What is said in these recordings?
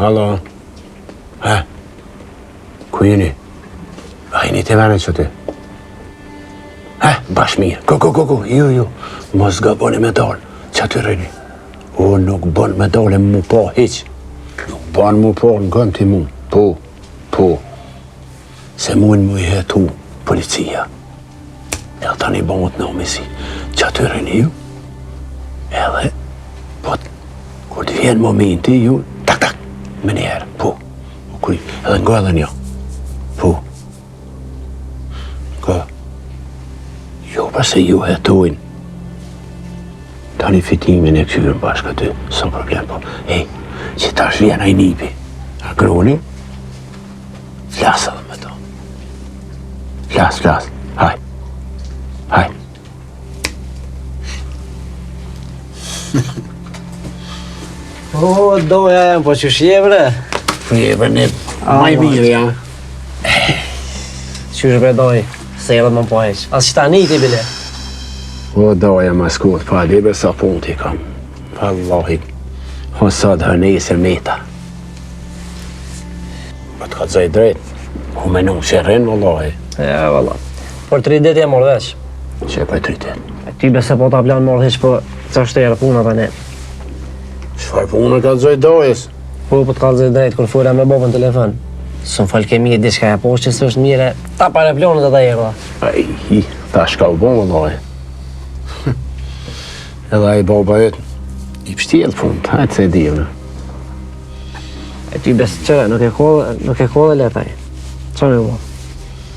Halo. He. Ku jeni? A jeni te vene që ty? He, bash mirë. Go, go, go, go. Ju, ju. Mos gaboni me dalë. Që aty rrini? O, nuk bën me dalë e mu po, hiq. Nuk bën mu po, në gënë ti mu. Po, po. Se mujnë mu i hetu policia. Edhe tani bëhet nomi si që aty rrini ju, edhe, po, kur të vjen momenti, ju, tak, tak, menjëherë, po, u kry, edhe ngo edhe një, po, ngo, jo, pse ju hetojnë, tani fitimin e këqyrim bashkë aty, s'o problem, po, ej, që tash vjen ai nipi, Agroni, Flas edhe me to. Flas, flas. Haj. Haj. O, doja jam, po qysh je bre? Po je bre, ne, ma i mirë, ja. Qysh bre doj, se edhe më po heq. As që tani ti bile. O, doja ma skut, pa di bre sa punë ti kam. Vallahi, ho sot, ho nesër meta. Po të kallzoj drejt, u menu që rrin, vallahi. Ja, valla. Për tri ditë jam marrë vesh. Që për tri ditë? E ti bese po ta plan marrë hiç, po që është erë puna tani. Çfarë puna kallzoj dojës? Po, po të kallzoj drejt, kur fola me babën telefon. Së më folke mirë, diçka e po që s'është mirë, ta pare planët e ta erdha. Ai, hi, ta shka u bon, vallahi. Edhe ai baba yt, i pështjell punë, hajtë se e di unë. E ti bes qëre, nuk e ko, nuk e ko dhe let ai. Qa me bo?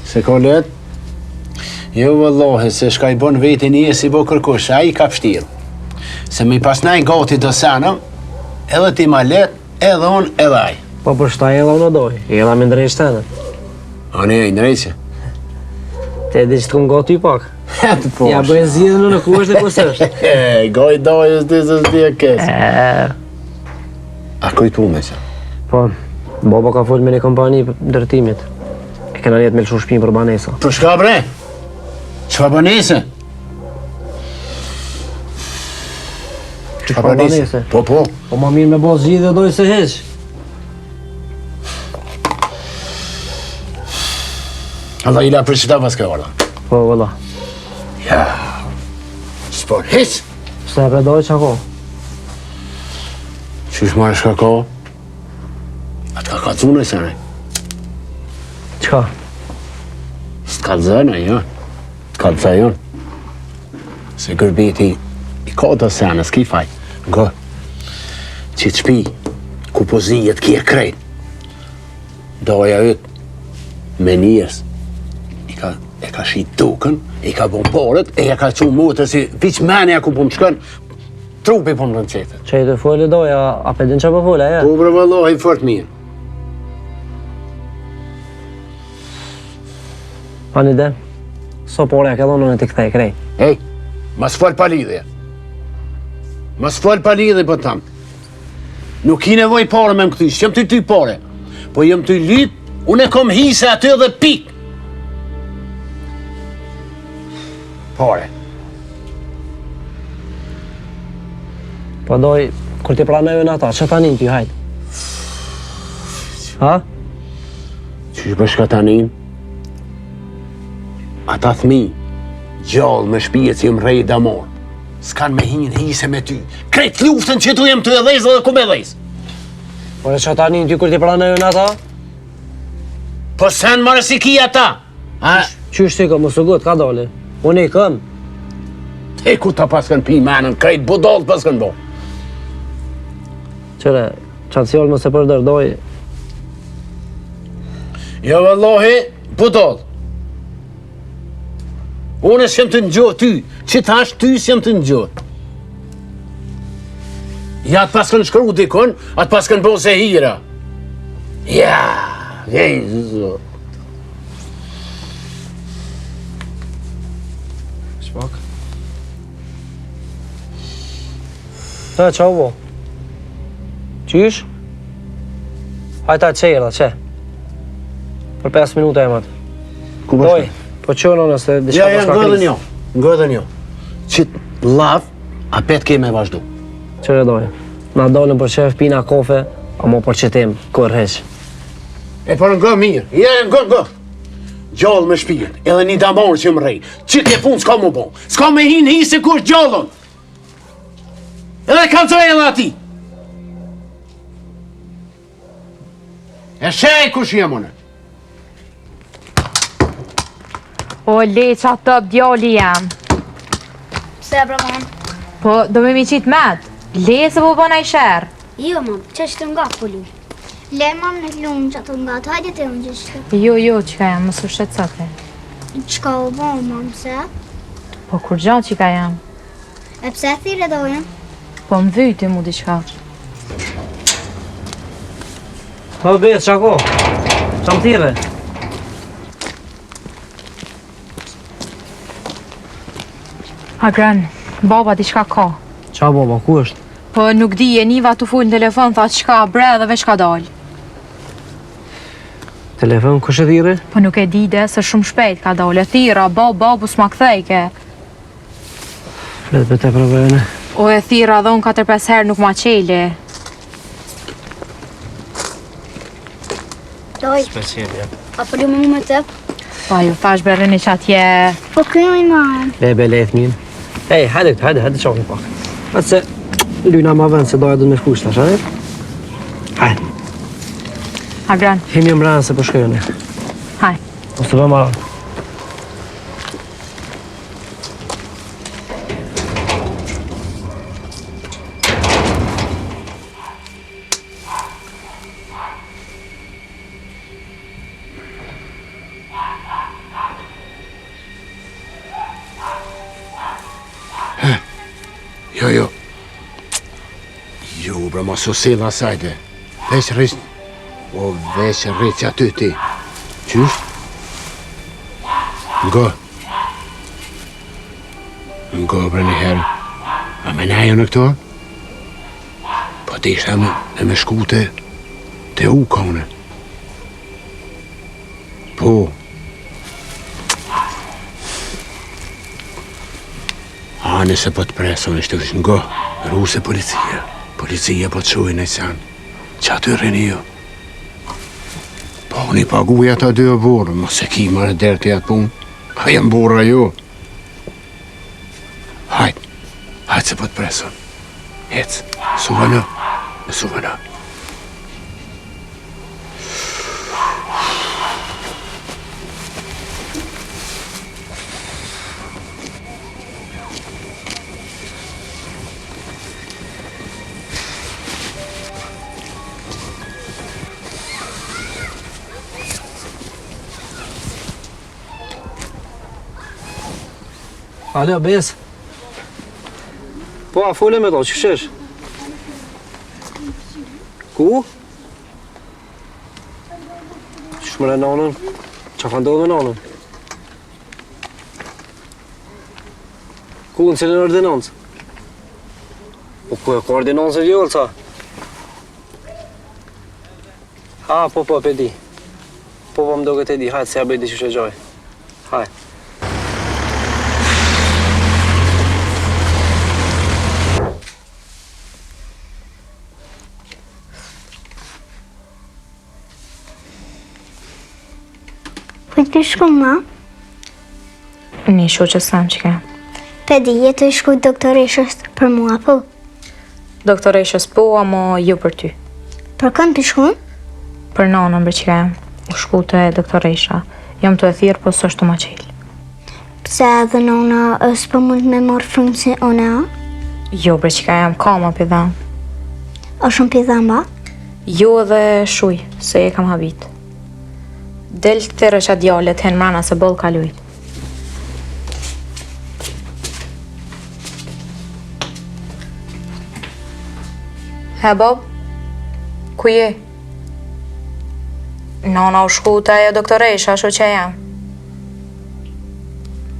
S'e ko let? Jo, vallahi, se shka i bon veti një s'i bo kërkush, ai ka pështjell. Se me i pas nej gati do sena, edhe ti ma let, edhe unë, edhe ai. Po për shta edhe unë doj, edhe me ndreq të A ne, i ndreqe? Te di që të kom gati pak. Po. Ja bëjnë zgjidhën në ku është e ku s'është. Goj dojës, di se s'di e kes. A kujt punë me që? Po, baba ka folë me një kompani ndërtimit. E kena nijet me lëshu shpinë për banesa. Për shka bre? Çfarë banese? Çfarë banese? Po, po. Po ma mirë me bo zgjidhje doj se hiq. Allah ila për qëta pas ka ardhë. Po, vëlla. Ja, s'po hiq. Se e bre doj që ko? Qysh marrë shka ka? A të ka kallzu në sene? Qka? S'të kallzon, jo. Të kallzoj unë. Se gërbeti i ka të sene, s'ki faj. Ngo, që të shpi, ku po zijet kje krejt. Daja yt, me njerës, i ka, e ka shit tokën, i ka bon paret, e ja ka çu motrës si, veç menja ku po më shkon, Trupi po më rënqetet. Që i të folë doja, a pe din që po folë, ja? Po bre vallahi fort mirë. Pa një de, so pore ja ke dhonë në të kthej, krej. Ej, mos fol pa lidhje. Mos fol pa lidhje, po të thamë. Nuk ki nevoj pare me më kthy, s'jam ty ty pare. Po jam ty lyp, unë e kom hise aty dhe pik. Pare. Po doj, kur t'i pranojnë ata, që tanin ty, hajt? Ha? Qysh për shka tanin? Ata thmi, gjallë me shpijet si më rej damor. S'kan me hinë hise me ty. Krejt luftën që tu jem të e dhezë dhe ku me dhezë. Po e që tanin ty kur t'i pranojnë ata? Po sen marë si ki ata. A? Qysh si kom, mos u ngut, ka dole. Unë i kom. E ku ta paskën pi menën, krejt budall paskën bo. Qëre, qatë fjalë mos e përdor, doj. Jo, vallahi, budall. Unë s'jam të ngjo ty, që tash ty s'jam të ngjo. Ja të paskën shkru dikun, atë paskën bo zehira. Ja, jej, zot. Shpak. Ha, qa u bo? Qysh? Hajta që erdha, që? Për 5 minuta e matë. Ku po Doj, po qënë nëse diçka Ja, ja, po shka ngë edhe kris. një. Ngë edhe një. Qit llaf, apet ke me vazhdu. Qëre doj? Na dolëm për qef, pina kofe. Amo për qëtim, kurrë hiç. E por ngo mirë, je ngo ngo. Gjallë me shpirt, edhe një damar që më rrej. Që ke punë s'ka m'u bo. S'ka me hi në hise kush gjallën. Edhe kallzoj edhe ati. E sheh kush jam unë. O, le qa të djali jam. Pse, bre, mam? Po, do me mi qitë met. Le se po bën ai sherr. Jo, mam, që që të nga po lu. Le, mam, në lumë që të nga, të hajde të unë që që Jo, jo, çka jam, mos u shqetëso ti. Qka u bo, mam, pse? Po, kurgja çka jam. E pse e thirre dojën? Po, më vyti mu diçka. Po, be, qa ko? Qa më thirre? Agron, baba diçka ka. Qa baba, ku është? Po nuk di, e niva tu fol në telefon, tha çka bre dhe veç ka dalë. Telefon, kush e thirre? Po nuk e di de, se shumë shpejt ka dalë. E thirra, bab, bab, po s'ma kthejke. Prit për të provojnë. O e thirra dhe unë 4-5 herë nuk ma qeli. Doj. Special, A po lu me mu me të? Po ju thash bre rrini që atje. Po këjoj ma. Le be le fëmin. Ej, hajde, hajde, hajde qofim pak. Atë se Lyna ma vend se doja do me shku tash, hajde. Hajde. Agron, Hini mbrana se po shkojnë. haj. Mos të bëmë marrë. Jo, jo. Jo, bre, mos u sill asajde. Veç rriq, o veç rriq aty ti. Qysh? Ngo. Ngo, bre, një herë. A me najo në këto? Po ti isha me, me me shku te, te u kone. Po. A, nëse po të presë, unë ishte kështë ngo, ruse policia. Policia po të shujnë e qanë. Që aty rrini ju? Po, unë i paguj ata dy e burrë, mos e ki marrë derë të atë punë. A jam burra ju. Hajt, hajt se po të presën. Hec, su vënë, su vënë. Alo, Bes. Po, a fole me to, qysh është? Ku? Qysh më nanën? Qa ka ndodhë me nanën? Ku në cilën ordinancë? Po ku e ka ordinancë Vjollca? A, po, po, pe di. Po, po, më doket e di, hajtë se ja bëj di qysh e gjoj. Hajtë. Po të shku ma? Një shoqe sam që ka. Pe di, je tu shku doktoreshës për mua, po? Doktoreshës po, amo jo për ty. Për kënd të shku? Për nanën bre që ka. U shku te doktoresha. Jam tu e thirrë, po s'është tu ma qelë. Pse edhe nona s'po mund me marrë frymë si unë, a? Jo, bre që ka jam, kama p'i dham. A shumë p'i dhamba? Jo edhe shuj, se e kam habit. Del të thirre qatë djalët, hen mrana se boll ka lujt. He, Bob? Ku je? Nona u shku te ajo doktoresha, shoqja jem.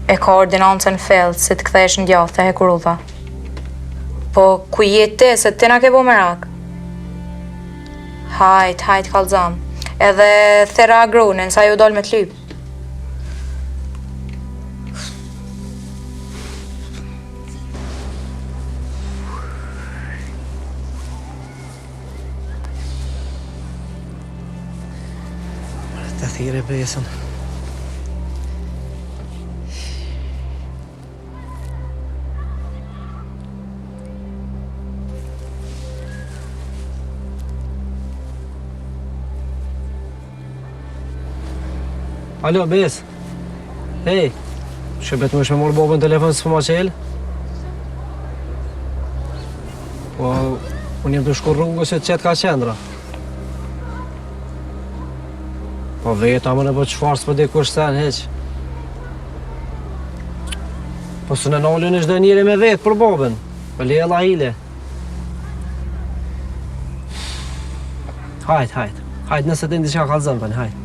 E ka ordinancën fill, si të kthehesh në djathtë, te hekurudha. Po, ku je ti, se ti na ke bo merak? Hajt, hajt, kallzam. Edhe thirre Agronin, sa ju dol me të lypë. Thirre Besën. Alo, Besë. Hej, shërbet më me marrë babën telefon s'po ma çel? Po, unë jem tu shku rrugës e qet ka qendra. Po veta më në po çfarë s'po di kush sen hiç. Po së në nalën është dhe njeri me vetë për babën. Po le la hile. Hajt, hajt. Hajt, nëse të ndi që ka kallëzëm tani, hajt.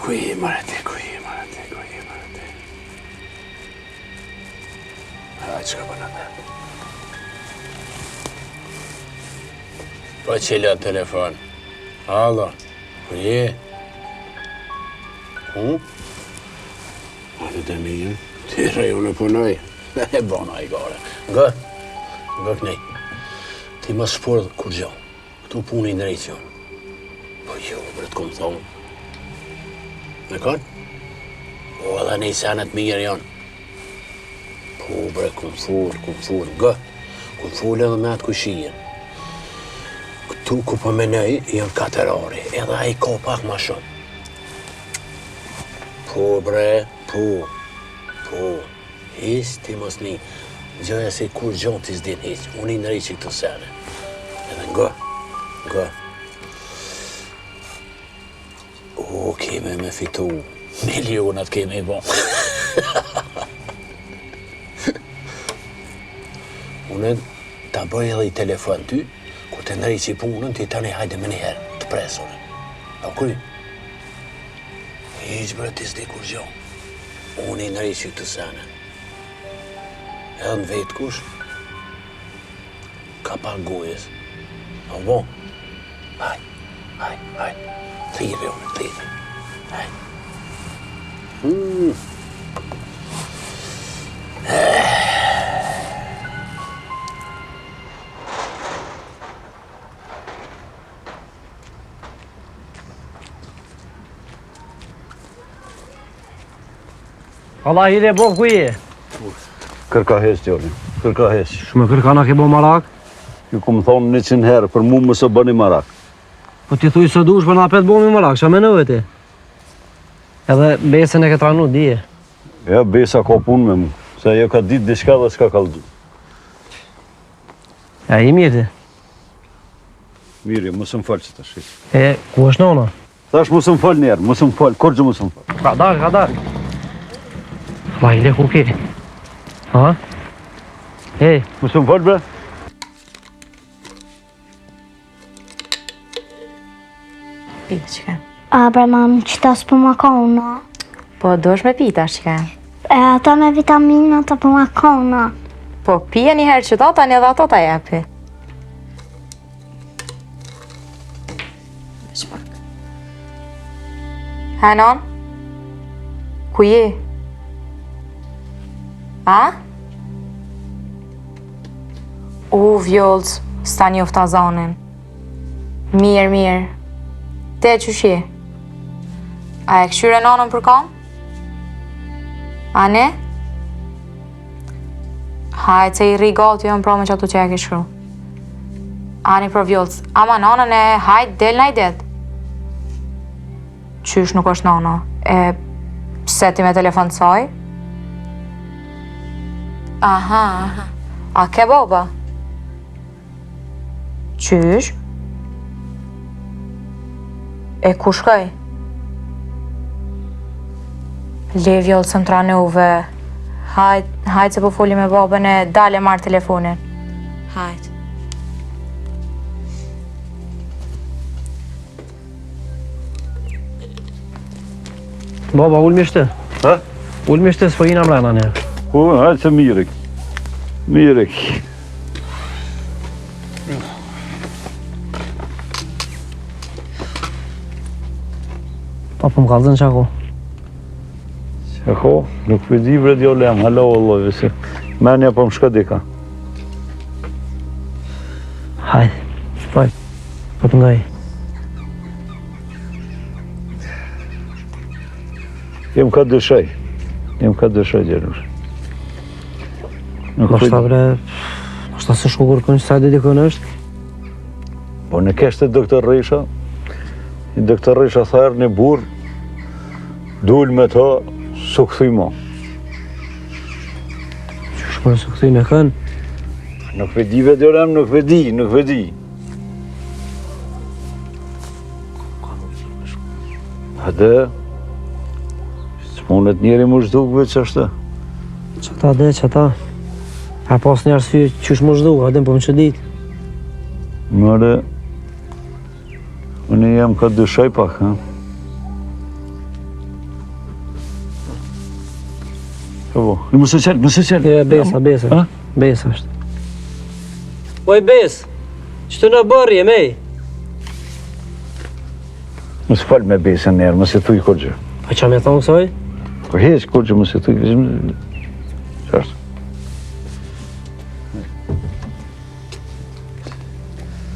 Ku je more ti, ku je more ti, ku je more ti. Ha, çka bën atë? Po çela telefon. Allo, ku je? Ku? A të të mirë? Ti rej unë punoj. E bona i gore. Ngë, ngë kënej. Ti mos shpurdh kurgjo. Këtu punë i ndrejtë jonë. Po jo, bre të kom thonë. Me kon? Po edhe një senet mirë jonë. Po bre, kum fol, kum fol, ngë. Kum fol edhe me atë kojshinë. Këtu ku po menoj, janë katërari. Edhe ai ka pak ma shumë. Po bre, po, po. Hiç ti mos ni, gjoja se kurgjo ti s'din hiç, unë i ndreqi këto sene. Edhe ngë, ngë. O, kemi me fitu, milionat kemi i bo. Unë ta bëj edhe i telefon ty, kur të ndreqi punën, ti tani hajde menjëherë, të pres unë. A kry? Hiç bre ti s'di kurgjo. Unë i ndreqi këto sene. Edhe në vetë kush, ka pak gojës. A bo? Haj, haj, haj. Thirri unë, thirri. Haj. Hmm. Allah hile bo ku je? Kërka hiç, djali, kërka hiç. Shumë kërka na ke bo marak? Ju kom thonë 100 herë, për mu mos e bëni marak. Po ti thuj se dush, po na apet bomi marak, ça menove ti? Edhe Besën e ke tranu, dije. Ja, Besa ka punë me mu, se ajo ka ditë diçka dhe s'ka kallëzu. Ja, i mirë ti. Mirë, mos më fal që tash. E, ku është nona? Thash mos më fal njerë, mos më fal, kurgjë mos më fal. Ka dal, ka dal. Ma ile ku ke? Ha? Ej, mos më fal bre. Pi, çka? A, bre, mam, qëta s'po ma kona. Po, duhesh me pi tash, çka? E, ata me vitamina, ata po ma kona. Po, pije një herë qëto, tani edhe ato ta jepi. Veç pak. Ha, non? Ku je? A? U, Vjollc, s'ta njofta zonin. Mirë, mirë. Te qysh je? A e kqyre nonën për kom? A ne? Hajt, se i rri gati, jam pra me qato që ja ke shkru. Ani për Vjollc, ama nonën e hajt del naj det. Qysh nuk është nona? E pse ti me telefon të saj? Aha, aha. A ke baba? Qysh? E ku shkoj? Le Vjollcë më tranove. Hajt, hajt se po foli me babën e dal e marr telefonin. Hajt. Baba, ulmi shtë. Ha? Ulmi shtë, s'po hina mrena ne. Po, hajt se mirë. Mirë. Pa, po më kallzon çka ko. E ko, nuk pe di bre djali jem, hala vallahi, se menja po më shko dika. Hajde, shpaj, po të ngaj. Jem ka dyshoj, jem ka dyshoj djalush. Nuk po bre, ndoshta s'e shku kërkun, sa e dikun është? Po në keshte doktor Rrisha, i doktor Rrisha tha erdh një burrë, dul me të, s'u kthy mo. Qysh more s'u kthy me kënë? Nuk pe di vetë jem, nuk pe di, nuk pe di. Hajde, s'munet njeri m'u zhduk veç ashtu. Qata dhe, qata. A pas një arsye qysh m'u zhduk, a din po më çudit. More, unë jam ka dyshoj pak, ha? Po, në mos e çel, mos e çel. Jo, besa, besa. Ha? Besa është. Oj, Besë, qëtu në bërje, mej? Mos fol me Besën njerë, mos i thuj kurgjë. Po ça me thonë kësoj? Po hiç kurgjë, mos i thuj, veç... Qartë.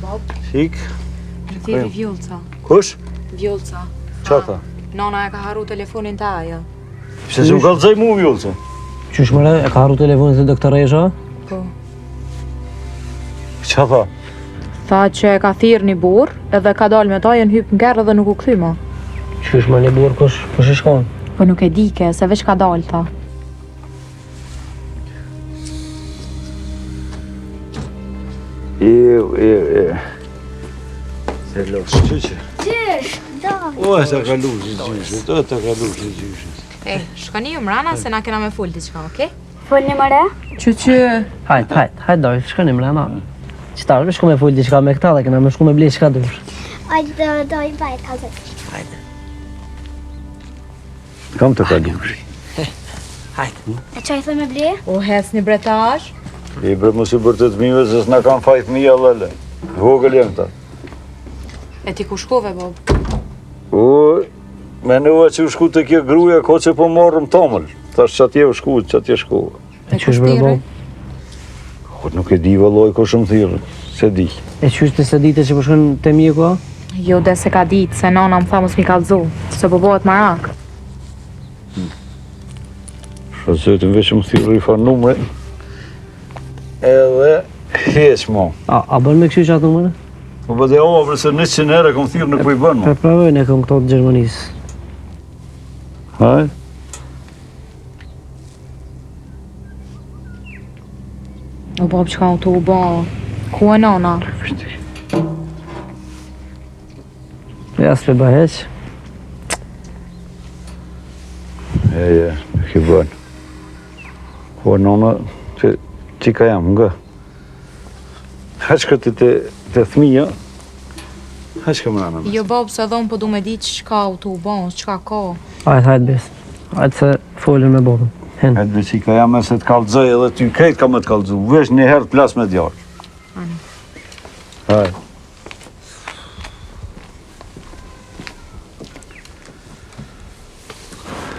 Bob? Sik. Më thirri Vjollca. Kush? Vjollca. Ça tha? Nona e ka harru telefonin te ajo. Pse s'më kallzoi mu Vjollca? Qysh more, e ka harru telefonin te doktoresha? Po. Ça tha? Tha që e ka thirrë një burrë, edhe ka dalë me ta, janë hypë në kerr edhe nuk u kthy ma. Qysh more një burrë, kush, kush ish konë? Po nuk e di ke, se veç ka dalë, tha. Eu, eu, eu. Se losë, që që? Gjysh, do. O, e të kalu që gjyshit, o, të kalu që gjyshit. E, shkoni ju mrena se na kena me fol diçka, okej? Folni more? Që që... Hajt, hajt, hajt doj, shkoni mrena. Që ta, shku me fol diçka me këta dhe kena me shku me ble çka dush. Hajde, doj, bajt, kallzoj. Hajde. Kam të kalu. Hajt. E ça i thë me ble? O, hes një bretash. I bre mos i bërtet fmive, se s'na kanë faj fmija lele. Vogël janë këta. E ti ku shkove, Bob? U, menova që u shku te kjo gruja, ko që po morëm tomël. Tash që atje u shku, që atje shku. E qysh bre Bob? Po nuk e di vëlloj kush më thirrë, s'e di. E qysh ti s'e dite që po shkon te mjeku, a? Jo, de se ka ditë, se nona më tha mos m'i kallzu, se po bëhet marak. Shë zotin veç më thirrë i farë numri. Edhe hiç mo. A, a bën me kqyr qatë numër? Po po dhe o, se 100 herë kom thirrë nuk po i bën mo. Po provojnë e kom këto të Gjermanisë. Haj? O bab, çka u tu u ba? Ku e nona? Ja, s'pe bën hiç. E, e, nuk i bën. Ku e nona, që, që ka jam, nga? Hajt shko ti te, te fëmija. Hajt shko mrena. Jo, bab, se edhe unë po du me ditë çka u tu u ba, çka ka. Hajt, hajt, Besë. Hajt se folën me babën. Hen. Hajt be çika jam se të kallzoj edhe ty krejt kam me të kallzu. Veç një herë të plas me djalë. Ani. Hajt.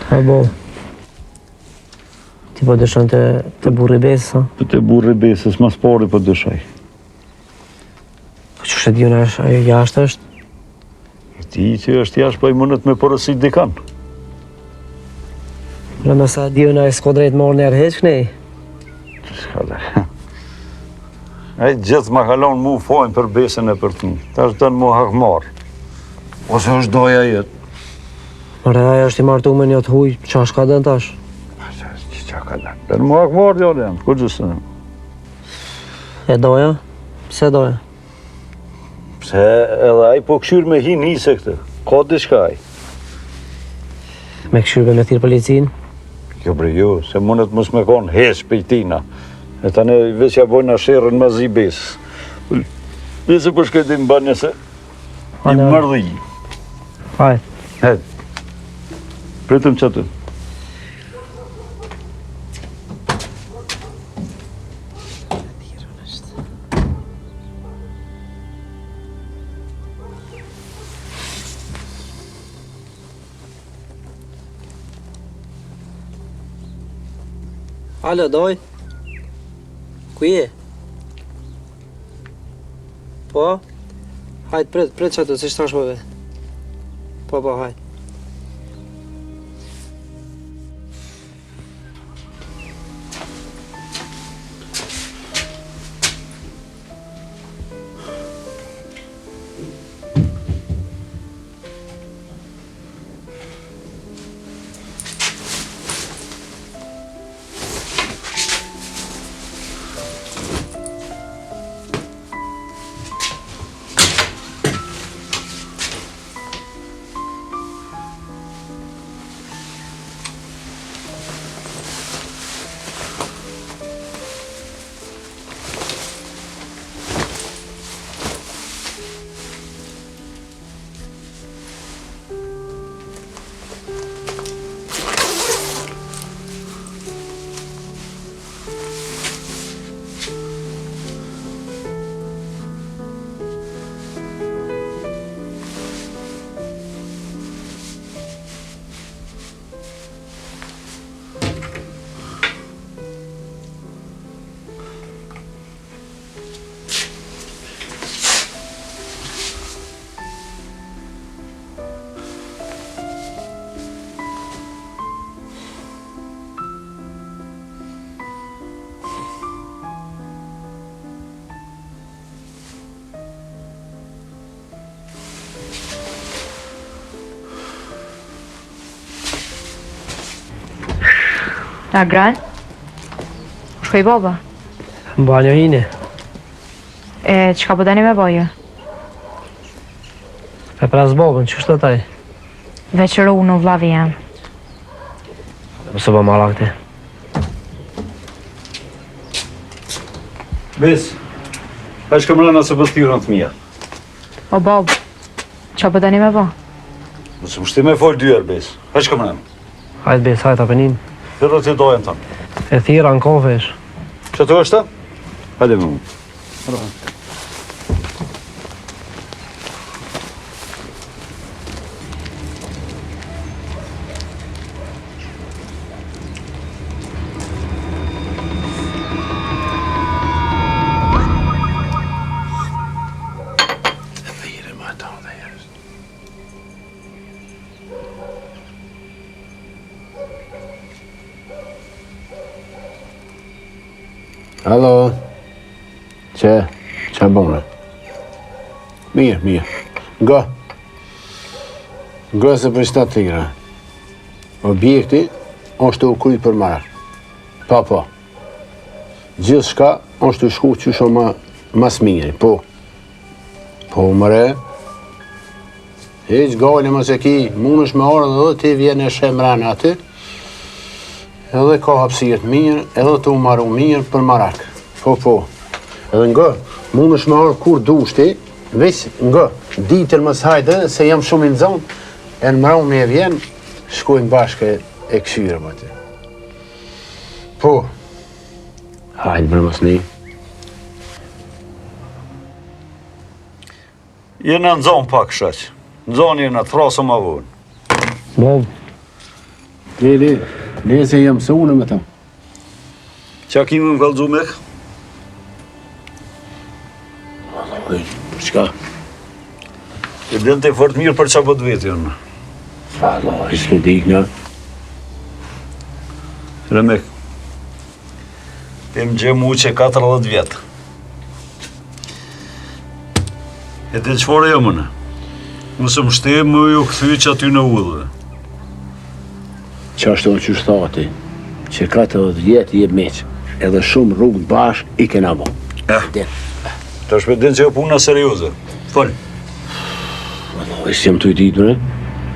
Ha, bo. Ti po dyshon te, te burri Besës, ha? Po te burri Besës, mas pari po dyshoj. Po qysh e di unë është, ajo jashtë është? E ti që është jashtë, po i mundet me porosit dikan. Në me sa di unë, ai s'ka drejt me ardh njeri hiç kënej. S'ka dhe. Ai gjithë ma ka lonë mu fajin për Besën e për të. Tash don m'u hakmarrë. Ose është doja jetë. More, ai është i martu me një të huj, qa shka don tash? Qa ka don? Don m'u hakmarrë, djalë jem, kurgjë s'e. E doja? Pse doja? Pse edhe ai po kqyr me hi n'hise këtë. Ka diçka ai. Me kqyr be me thirrë policinë? Jo bre jo, se mundet mos me konë hiç prej tina. E tani veç ja bojna sherrin ma zi Besës. Nëse po shkoj dhe më bën se i mërdhi. Hajt. Hajt. Pritëm qaty. Alo, doj. Ku je? Po? Hajt, prit, prit qaty, se tash po vi. Po, po, hajt. Agran? Shkoi baba? Në banjo hini. E, çka po doni me bo ju? E pres babën, qysh thot ai? Veç runu, vllavi jem. Mos u bë marak ti. Bes, hajt shko mrena se po t'thirrin fëmija. O babë, çka po doni me bo? Mos më shti me fol dy herë, Bes. Hajt shko mrena. Hajt Bes, hajt, a pe nin. Thirre ti dajën tënd. E thirra në kafe ish. Qaty është? Hajde me mu. Alo. Qe, ça bone? Mirë, mirë. Ngo. Ngo se për qëta t'thirra. Objekti është tu u kry për marak. Po, po. Gjithçka është tu shku qysh o ma, ma s'miri, po. Po, mëre. Hiç gajle mos e ki, mundesh me ardhë edhe ti vjen e sheh mrena aty. Edhe ka hapësirë të mirë, edhe tu u maru mirë për marak. Po, po. Edhe ngo, mundesh me ardhë kur dush ti, veç ngo, ditën mos hajde, se jam shumë i nxonë, e në mramje e vjen, shkojmë bashkë e kqyrim aty. Po, hajde bre mos një. Jena nxonë pak shaq. Nxonë jena, të thrrasim ma vonë. Bob. Le, le, le se jam së unë me të. Qa ki me më kallzu Mek? Vallahi, për çka? E din ti fort mirë për çka po të veti unë. Vallahi, s'e di këna. Remek, ti më njeh mu që 40 vjetë. E din çfarë jam unë? Mos më shti me ju kthy qatyne udhëve. Qashtu qysh tha ti, që 40 vjet je miq, edhe shumë rrugë bashkë i kena bo. Eh, tash pe din që e puna serioze. Fol. Vallahi, s'jam tu ditë, bre.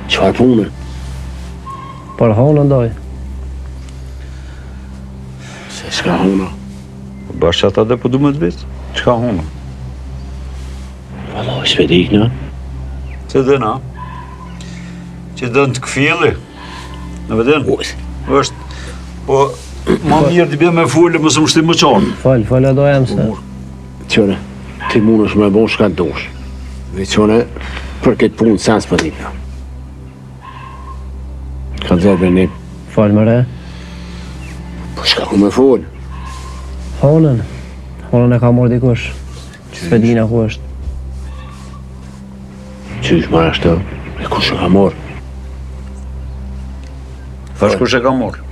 Çfarë pune? Për honën, daj. Se çka hona? Bash ata dhe po du me të vetë? Çka hona? Vallahi, s'pe di këna. S'e din, a? Që dënë të këfili? Në vëdin? është, po, ma mirë të bje me folë, mos më shti me qanë. Fol, fol e dojem se. Qëre, ti mundesh me bo shka dush. Veç unë, për këtë punë sen s'po di këna. Ka dzorë për një. Fol more. Po çka ku me fol? Honën. Honën e ka marrë dikush. S'pe dina ku është. Qysh more ashtu? E kush e ka marrë? Thash kush e ka marrë?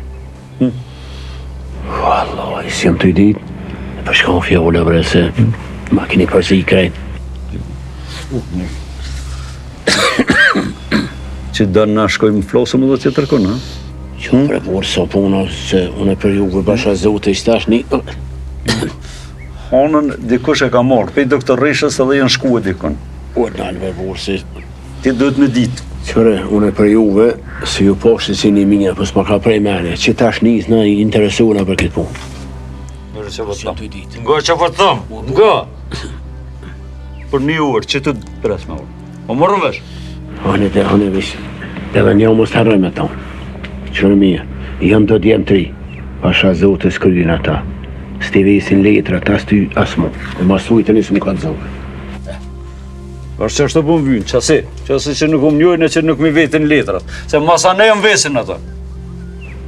Hm. Wallahi, s'jam tu ditë. E për çka fjala bre se ma keni përzi krejt. Që do na shkojmë flasëm edhe tjetër kun, ha? Jo, bre burrë, sa puna, se unë e për juve basha zote i stash një... Honën dikush e ka marrë, pej doktoreshës edhe janë shkue dikun. O, nalë bre burrë, se... Ti duhet me ditë. Qyre, unë e për juve, se ju poshtë si një minja, po s'ma ka prej mene, që tash njës në i interesuna për këtë punë. Nga që po të thëmë. Nga që po të thëmë. Nga. Për një orë, që të pres me orë. O morëm vesh? Hane të hane vesh. Edhe një mos të harroj me tonë. Qyre mirë, janë do djem t'ri. Pasha zotë s'kryjnë ata. S'ti vesin letrat, as ty, as mu. E mas ujtë nisë më kanë zonë. Është që është të punë vynë, qasi, qasi që nuk më njojnë e që nuk mi vetin letrat, se masa ne më vesin ata.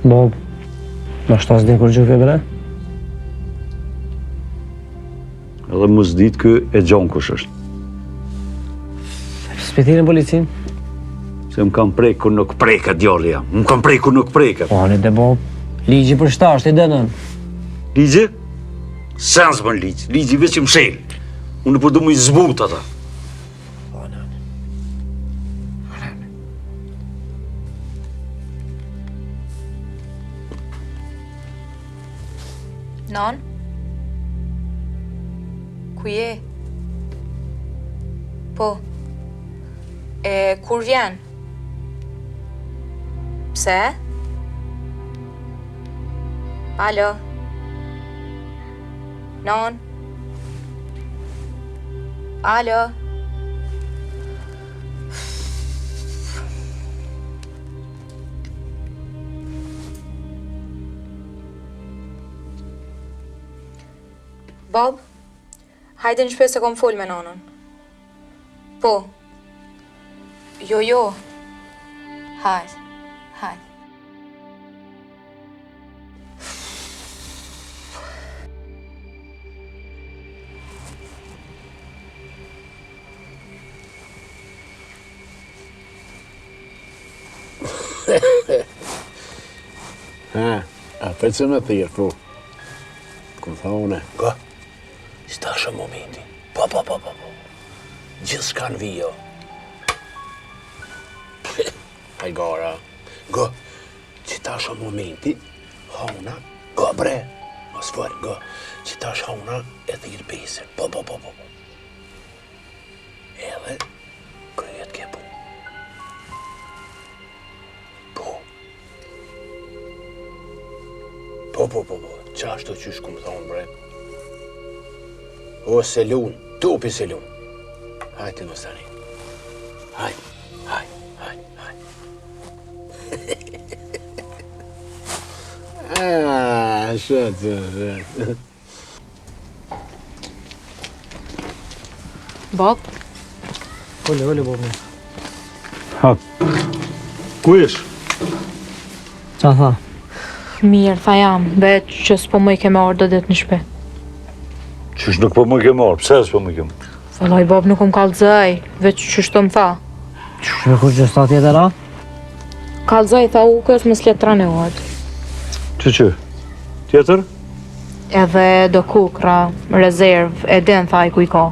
Bob, nashta s'din kurgjo ky bre? Edhe mos ditë kë e gjon kush është. S'pe thirrim policinë? Se më kam prek ku nuk preket, djali jam. Më kam prek ku nuk preket. Po, në dhe bo, ligji për shta është i dënën. Ligji? Sen s'bën ligj. Ligji veç i mshel. Unë po du me i zbut ata. Po, në. Non? Ku je? Po. E kur vjen? Pse? Alo? Non? Alo? Bob, hajde në shpi se kom fol me nonën. Po. Jo, jo. Hajde, hajde. Ha, a për që me thirë, po. Këm thonë, go, qëta është momenti. Po, po, po, po, po. Gjithçka në vijë. Hajgara. Go, qëta është momenti, hona, go bre, mos fol, go, qëta është hona e thirë besën. Po, po, po, po, po. Edhe kryet ke punë. Po. Po, po, po, po. Qashtu qysh kum thonë, bre? O, se lun, topi se lun. Hajde mos tani. Hajde, hajde, hajde, hajde. Ah, shëtë, shëtë. Bob? Ule, ule, Bob. Ha. Ku ish? Qa tha? Mirë, tha jam, veç që s'po mujke me ardhë do ditë në shpi. Qysh nuk po mujke me ardhë, pse s'po mujke me ardhë? Vallaj, Bob nuk më kallzoj, veç qështu më tha. Qysh me kur që s'ta tjetër, a? Kallzoj, tha Ukës, mos le të ranohet. Që që? Tjetër? Edhe do kukra, rezervë, e din tha ai ku i ka.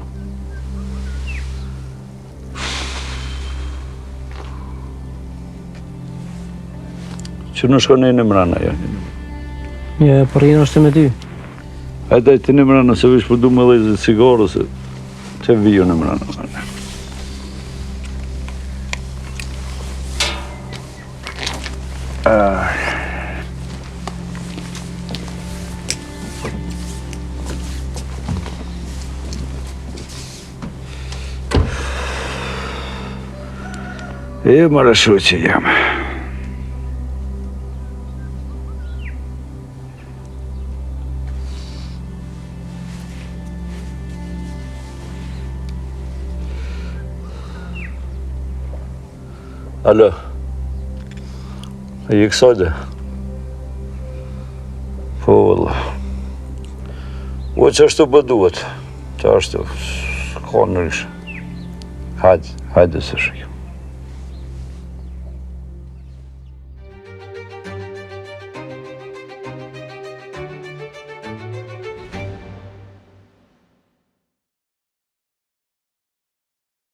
Që në shkon në mrena, ja. Një, po rrinë është me ty. Hajde ti në mrena, se veç po du me dhezë cigare, se që viju në mrena. E more shoqe jam. Alo. A je kësajde? valla. O, qashtu po duhet. Qashtu, s'ka ndryshe. Hajde, hajde se shikëm.